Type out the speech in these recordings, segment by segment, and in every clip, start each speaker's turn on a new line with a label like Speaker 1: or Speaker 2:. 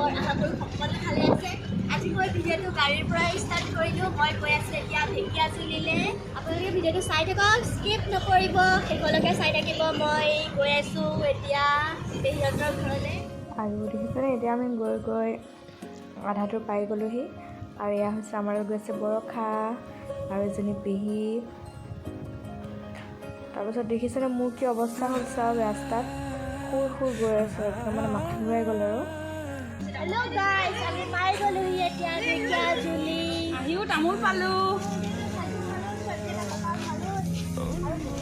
Speaker 1: খবৰ? আশা কৰোঁ সকলোৱে ভালে আছে। আজি মই ভিডিঅ'টো গাড়ীৰ পৰাই ষ্টাৰ্ট কৰিলোঁ। মই গৈ আছোঁ এতিয়া ঢেকীয়াজুলিলৈ। আপোনালোকে ভিডিঅ'টো চাই থাকক, স্কিপ নকৰিব, শেষলৈকে চাই থাকিব। মই গৈ আছোঁ এতিয়া পেহীহঁতৰ ঘৰলৈ।
Speaker 2: আৰু দেখিছেনে, এতিয়া আমি গৈ গৈ আধাটো পাই গ'লোহি। আৰু এয়া হৈছে আমাৰ লগত গৈছে বৰষা আৰু এজনী পেহী। তাৰপিছত দেখিছেনে মোৰ কি অৱস্থা হ'ল চাওক, ৰাস্তাত শুই শুই গৈ আছোঁ, একদম মানে মাথা ঘূৰাই গ'ল আৰু।
Speaker 1: হেল্ল' গাইজ, আমি পাই গ'লোহি এতিয়া ঢেকীয়াজুলি।
Speaker 3: আহিও তামোল পালোঁ।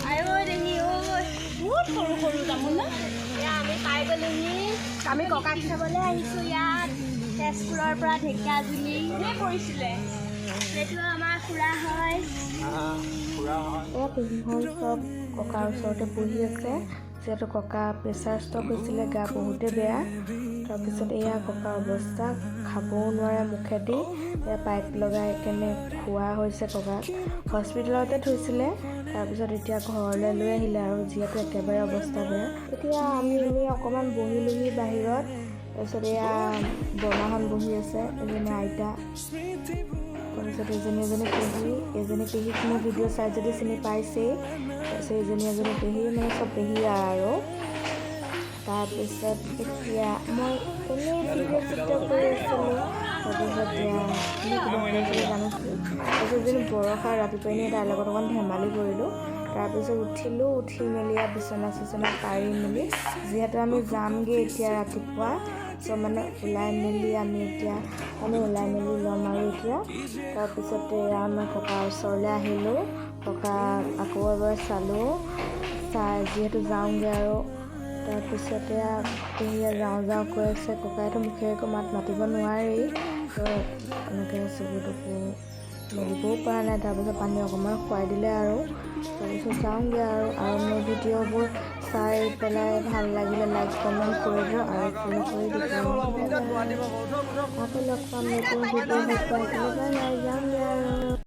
Speaker 3: আঐ দেহি ঐ, বহুত সৰু সৰু তামোল ন?
Speaker 1: এয়া আমি পাই গ'লোহি। আমি ককাক চাবলৈ আহিছোঁ ইয়াত, তেজপুৰৰ পৰা ঢেকীয়াজুলি।
Speaker 3: কোনে পৰিছিলে?
Speaker 1: সেইটো আমাৰ খুৰা হয়।
Speaker 2: এয়া পেহীহঁত চব ককাৰ ওচৰতে বহি আছে, যিহেতু ককা প্ৰেছাৰ ষ্ট্ৰক হৈছিলে, গা বহুতেই বেয়া। তাৰপিছত এয়া ককাৰ অৱস্থা, খাবও নোৱাৰে মুখেদি, এয়া পাইপ লগাই কেনে খোৱা হৈছে। ককাক হস্পিটেলতে থৈছিলে, তাৰপিছত এতিয়া ঘৰলৈ লৈ আহিলে আৰু, যিহেতু একেবাৰে অৱস্থা বেয়া। এতিয়া আমি এনেই অকণমান বহিলোহি বাহিৰত। তাৰপিছত এয়া বৰমাহঁত বহি আছে, এজনী আইতা, তাৰপিছত এজনী এজনী পেহী। এজনী পেহীক মোৰ ভিডিঅ' চাই যদি চিনি পাইছেই। তাৰপিছত এজনী এজনী পেহী, মানে চব পেহী আৰু। তাৰপিছত এতিয়া মই এনেই ভিডিঅ' চিডিঅ' কৰি আছিলোঁ। তাৰপিছত এতিয়া এনেই কিবা কৰিছিলোঁ জানো কি। তাৰপিছত এজনী বৰষা, ৰাতিপুৱাই এনেই তাইৰ লগত অকণমান ধেমালি কৰিলোঁ। তাৰপিছত উঠিলোঁ, উঠি মেলি আৰু বিচনা চিচনা পাৰি মেলি, যিহেতু আমি যামগৈ এতিয়া ৰাতিপুৱা, চ' মানে ওলাই মেলি আমি এতিয়া মানে ওলাই মেলি ল'ম আৰু এতিয়া। তাৰপিছতে আমাৰ ককাৰ ওচৰলৈ আহিলোঁ, ককাক আকৌ এবাৰ চালোঁ, চাই যিহেতু যাওঁগৈ আৰু। তাৰপিছতে পেহীয়ে যাওঁ যাওঁ কৈ আছে, ককাইতো মুখেৰে একো মাত মাতিব নোৱাৰেই, তো এনেকৈ চকু টকু মেলিবও পৰা নাই। তাৰপিছত পানী অকণমান খুৱাই দিলে আৰু তাৰপিছত যাওঁগৈ আৰু। আৰু মোৰ ভিডিঅ'বোৰ চাই পেলাই ভাল লাগিলে লাইক, কমেণ্ট কৰিব আৰু ফ'ল' কৰি দিব। আকৌ লগ পাম নতুন ভিডিঅ' সৈতে। বাই বাই, যাওঁগৈ আৰু।